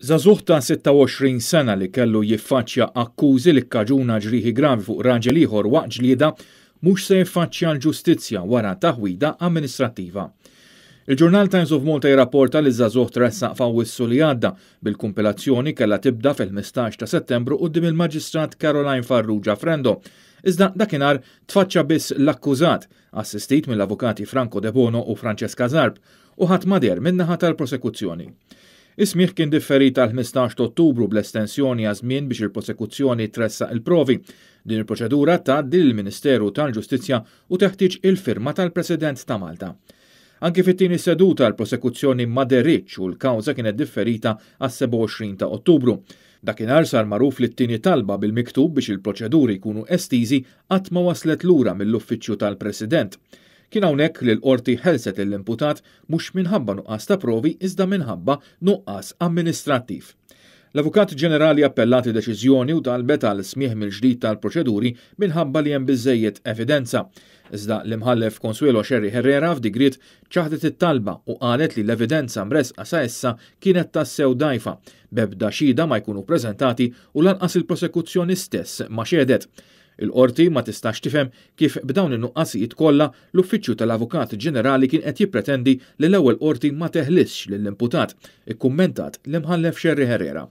Żagħżugħ ta' 26 sena li kellu jiffaċċja akkużi li kkaġuna ġrieħi gravi fuq raġel ieħor waqt ġlieda mhux se jiffaċċja l-ġustizzja wara taħwida amministrattiva. Il-ġurnal Times of Malta jirrapporta li ż-żagħżugħ tressaq f'Awwissu li għadda bil-kumpilazzjoni kellha tibda fil-15 ta' Settembru quddiem il-Maġistrat Caroline Farrugia Frendo. Iżda dakinhar tfaċċa biss l-akkużat, assistit mill-avukati Franco Debono u Francesca Zarb, u ħadd ma deher min-naħa tal-prosekuzzjoni. Is-smigħ kien differit għall-15 ta' Ottubru bl-estensjoni għaż-żmien biex il-prosekuzzjoni tressaq il-provi. Din il-proċedura tgħaddi lill-Ministeru tal-Ġustizzja u teħtieġ il-firma tal-President ta' Malta. Anki fit-tieni seduta l-prosekuzzjoni ma dehritx u l-kawża kienet differita għas-27 ta' Ottubru. Dakinhar sar magħruf li t-tieni talba bil-miktub biex il-proċeduri jkunu estiżi qatt ma waslet lura mill-Uffiċċju tal-President. Kien hawnhekk li l-Qorti ħelset lill-imputat mhux minħabba nuqqas ta' provi iżda minħabba nuqqas amministrattiv. L-Avukat Ġenerali appellat id-deċiżjoni u talbet għal smigħ mill-ġdid tal-proċeduri minħabba li hemm biżżejjed evidenza. Iżda l-Imħallef Consuelo Scerri Herrera f'digriet ċaħdet it-talba u qalet li l-evidenza mressqa sa issa kienet tassew dgħajfa, b'ebda xhieda ma jkunu ppreżentati u lanqas il-prosekuzzjoni stess ma xehdet. Il-Qorti ma tistax tifhem kif b'dawn in-nuqqasijiet kollha, l-Uffiċċju tal-Avukat Ġenerali kien qed jippretendi li l-ewwel Qorti ma teħlisx lill-imputat, ikkummentat l-Imħallef Scerri Herrera.